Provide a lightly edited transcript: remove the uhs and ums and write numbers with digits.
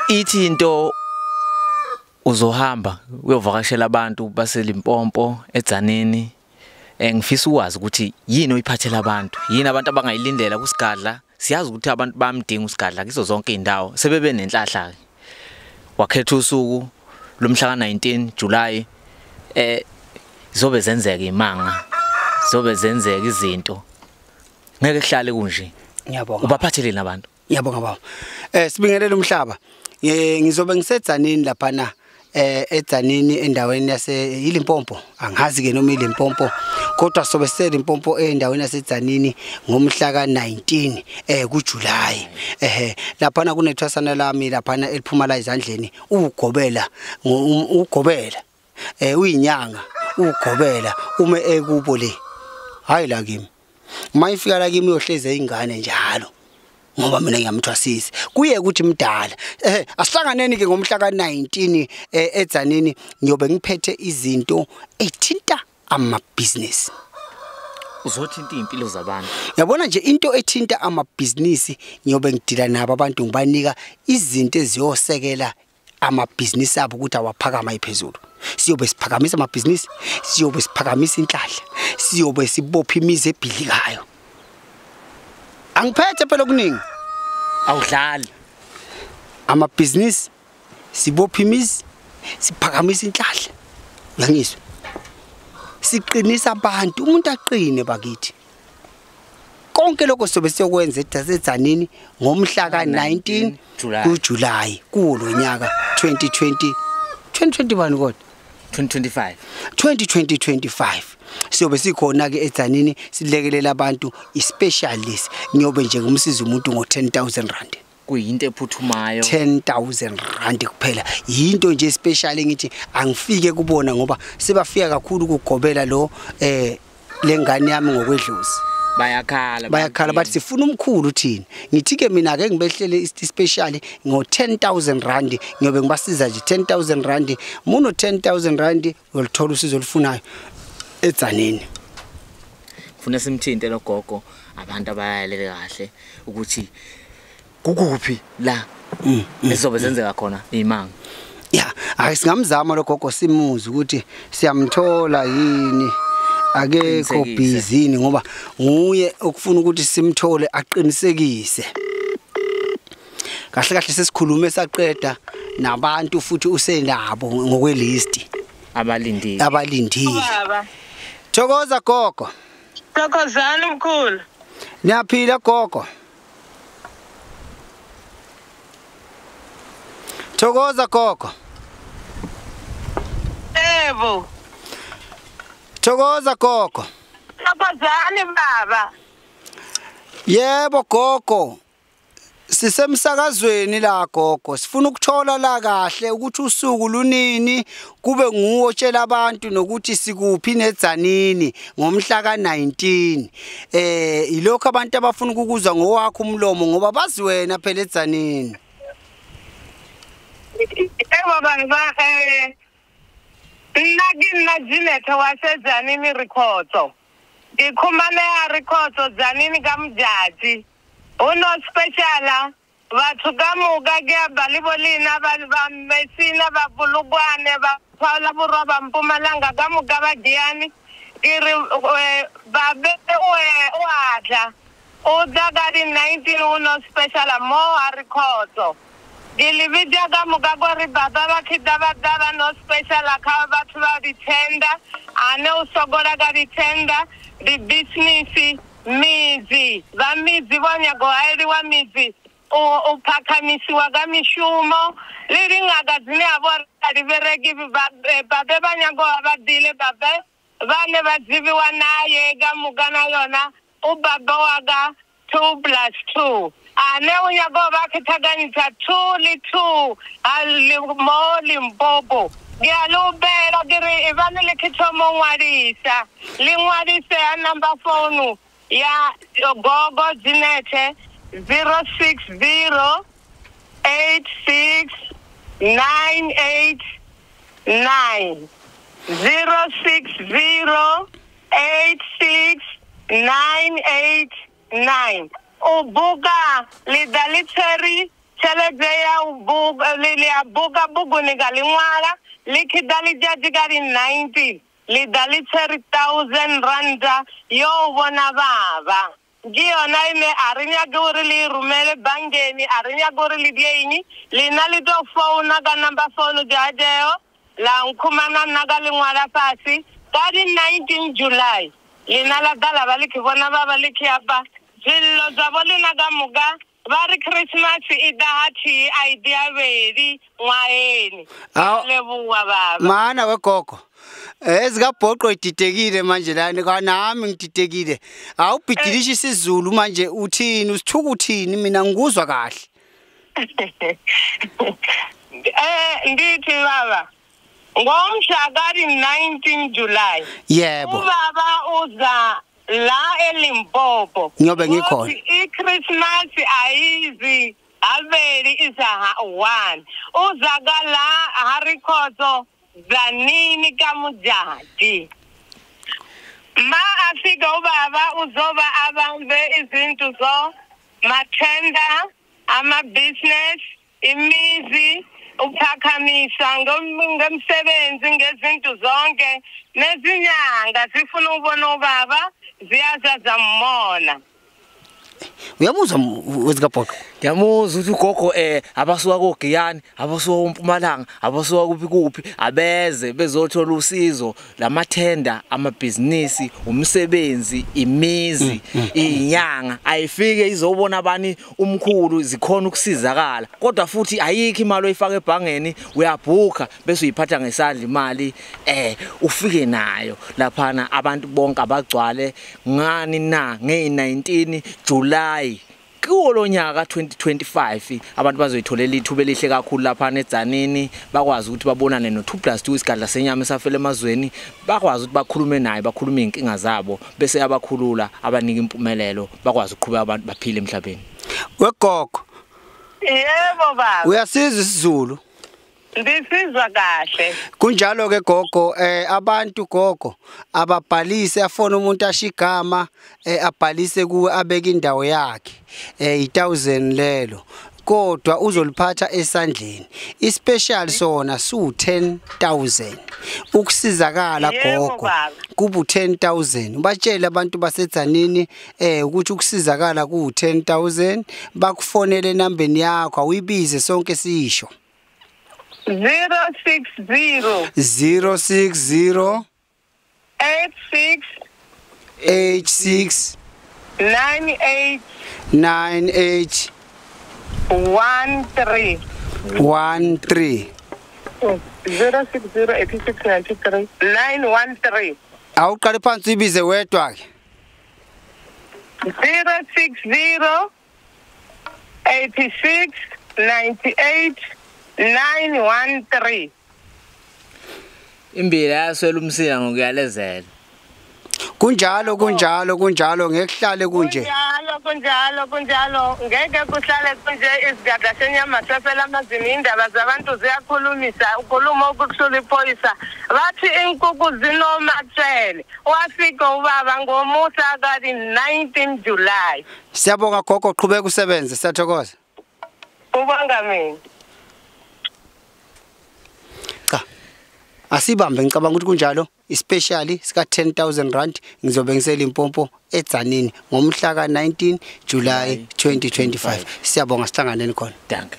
Ithi into uzohamba uyovakashela abantu baseLimpopo eDzanini. Ngifisa ukwazi ukuthi yini oyiphathela abantu, yini abantu abangayilindela kuSigadla. Siyazi ukuthi abantu bayamdinga uSigadla kizo zonke izindawo, sebebe nenhlahla ke. Wakhetha usuku lomhla ka-19 July, zobe zenzeka imanga, zobe zenzeka izinto, ngeke kuhlale kunje. Ngiyabonga. Ubaphatheleni abantu? Ngiyabonga baba. Sibingelele umhlaba. Ngizobe ngiseDzanini lapha na, eDzanini endaweni yase iLimpopo. Angazi ke noma iLimpopo, kodwa sobe seLimpopo endaweni yaseDzanini ngomhla ka-19 kuJuly. Lapha na kunethwasana lami lapha na eliphuma la ezandleni, ugobela ugobela. Uyinyanga ugobela ume ekubo le. Hayi la kimi. Mayifika la kimi uyohleze ingane njalo. Ngoba mina ngiyamthwasisa kuye ukuthi mdala. Asihlanganeni ke ngomhla ka-19 eDzanini, ngiyobe ngiphethe izinto ethinta amabhizinisi. Uzothinta impilo zabantu. Yabona nje into ethinta amabhizinisi, ngiyobe ngidila nabo abantu, ngibanika izinto eziyosekela amabhizinisi abo ukuthi awaphakama iphezulu. Siyobe siphakamisa amabhizinisi, siyobe siphakamisa inhlahla, siyobe sibopha imizi ebhidlikayo. Angiphethe phela okuningi. Awudlali. Amabhizinisi, sibopha imizi, siphakamisa inhlahla. Uyangizwa? Siqinisa abantu, umuntu aqine bakithi. Konke lokho sobe siyokwenza eDzanini ngomhla ka-19 kuJuly kulo nyaka 2020 2021 kodwa 2025 2025. Siyobe sikhona ke eDzanini silekelela abantu, i-specialist. Ngiyobe nje ngumsiza umuntu ngo-10,000 rand. Kuyinto ephuthumayo. 10,000 rand kuphela. Yinto nje special ngithi angifike kubona ngoba sebafika kakhulu kugobela lo lengane yami ngokwedlozi. Bayakhala, bayakhala bathi sifuna umkhulu thina. Ngithi ke mina ake ngibehlele i-special ngo-10,000 rand, ngiyobe ngibasiza nje 10,000 rand. Muno 10,000 rand uyolithola usizo olufunayo eDzanini. Kufuna simthinte lo gogo, abantu abayalele kahle ukuthi kukuphi la ezobe zenzeka khona imanga. Ya, ake singamzama lo gogo simuze ukuthi siyamthola yini. Akekho busy ngoba nguye okufuna ukuthi simthole aqinisekise. Kahle kahle sesikhulume saqeda nabantu futhi usenabo ngokwelist abalindile. Abalindile. Baba. Thokoza gogo. Thokozani mkhulu. Niyaphila gogo? Thokoza gogo. Yebo. Thokoza gogo. Thokozani baba. Yebo gogo. Sisemsakazweni la gogo, sifuna ukuthola la kahle ukuthi usuku lunini, kube nguwo otshela abantu nokuthi sikuphi neDzanini ngomhla ka-19. Ilokho abantu abafuna ukukuzwa ngowakho umlomo ngoba bazi wena phela eDzanini. Baba ngiba nna ke nna Jeanette waseDzanini Rikhotso. Ngikhumane Rikhotso Dzanini kaMjaji. Uno speciala batho ka moka ke a ba le bolina ba Messina ba Polokwane ba Paula Borwa ba Mpumalanga ka moka ba Giyani. Ke re ba be o atla o tla ka di 19 uno speciala mo a Rikhotso. Ke le bitsa ka moka gore baba ba khita ba ba no speciala ka batho ba di-tender, ane o sokola ka di-tender, di-business midzi va midzi vho nyago haeliwa midzi u phakhamisiwa ka mishumo le dingaka dzine ha vho ri vhereki babe ba nyago vha dile babe vhane vha dziviwa naye ka muka na yona u baba wa ka 2 + 2 ane u nyago vha khethakanyisa 2 le 2 a le mo Limpopo. Ke a le ubela ke re e bane le khetho mo ngwadisa le ngwadise ya number phone ya gogo Jeanette 060 86 98 9 060 86 98 9. O buka le da le tshwere Tshelede ya u buka le ya buka buguni ka lingwala li khiḓa ḽidzhadzi ka li 90 li ḓa li tswere 1000 randa yo vhona baba. Ke yona ine a re nyake uri le rumele bankeni, a re nyake uri le die eng, lena le tlo founa ka number phone jajeo la nkhumana nna ka lengwala fase ka di 19 July. Lena la ḓa la ba le ke bona ba ba le ke apa zwililo zwa vho lena ka moka ba re Christmas e ḓa ha thihi a i ḓi havheli ṅwaheni. Leboha baba. Mana wegogo. Ezikabhoqo ididekile manje lana kanami ngididekile. Awubhidilisha isiZulu manje uthini usithuka uthini mina ngikuzwa kahle. Ndithi baba ngomhla ka 19 July. Yebo. Ubaba uza la eLimpopo. Ngiyobe ngikhona. iChristmas ayizi abeli isa 1. Uza ka la Harikotso Tzaneen ka Modjadji. Ma afika ubaba uzoba abambe izinto zo mathenda ama business imizi uphakamisa ngomsebenzi ngezinto zonke nezinyanga zifuna ubona ubaba ziyazaza mmona. Uyamuzwa wezikabhoqo? Ngiyamuzwa ukuthi ugogo abasuka koGiyani, abasuka kuMpumalanga, abasuka kuphi kuphi abeze bezothola usizo lamathenda, amabhizinisi, umsebenzi, imizi, inyanga ayifike izobona bani umkhulu zikhona ukusizakala. Kodwa futhi ayikho imali oyifaka ebhangeni, uyabhuka bese uyiphatha ngesandla imali ufike nayo laphana abantu bonke abagcwale ngani na nge-19 July kuwo lo nyaka 2025 abantu bazoyitholela ithuba elihle kakhulu lapha eTzaneen, bakwazi ukuthi babonane no 2+2 isigadla senyama esafela emazweni, bakwazi ukuthi bakhulume naye, bakhulume inkinga zabo bese abakhulula abanika impumelelo, bakwazi ukuqhubeka abantu baphile emhlabeni. Wegogo. Yebo baba. Uyasizwa isiZulu? Ndisizwa kahle. Kunjalo ke gogo, abantu gogo ababhalise afone umuntu ashigama abhalise kuwe abeke indawo yakhe 1000 lelo kodwa uzoliphatha esandleni. Ispecial sona su 10,000 ukusizakala gogo kubu 10,000. Ubatshele abantu baseTzaneen ukuthi ukusizakala ku 10,000 bakufonele enambeni yakho awuyibize sonke sisho. 060 060 86 86 98 98 13 13 060 86 93 913. Awuqale phansi uyibize wedwa ke. 060 86 98 913. Imbila yaswela umsila ngokuyalezela. Kunjalo kunjalo kunjalo ngeke kuhlale kunje. Kunjalo kunjalo kunjalo ngeke kuhlale kunje. Isigadla senyama sefela amazini, indaba zabantu ziyakhulumisa, ukhuluma ukuhlula iphoyisa. Bathi inkukhu zinomatshele. Wafika ubaba ngomusa ka 19 July. Siyabonga gogo, qhubeka usebenze, siyathokoza. Ubonga mina. Asibambe ngicabanga ukuthi kunjalo especially sika 10,000 rand ngizobe ngiseLimpopo eTzaneen ngomhla ka 19 July 2025. Siyabonga, sihlanganeni khona. Danke.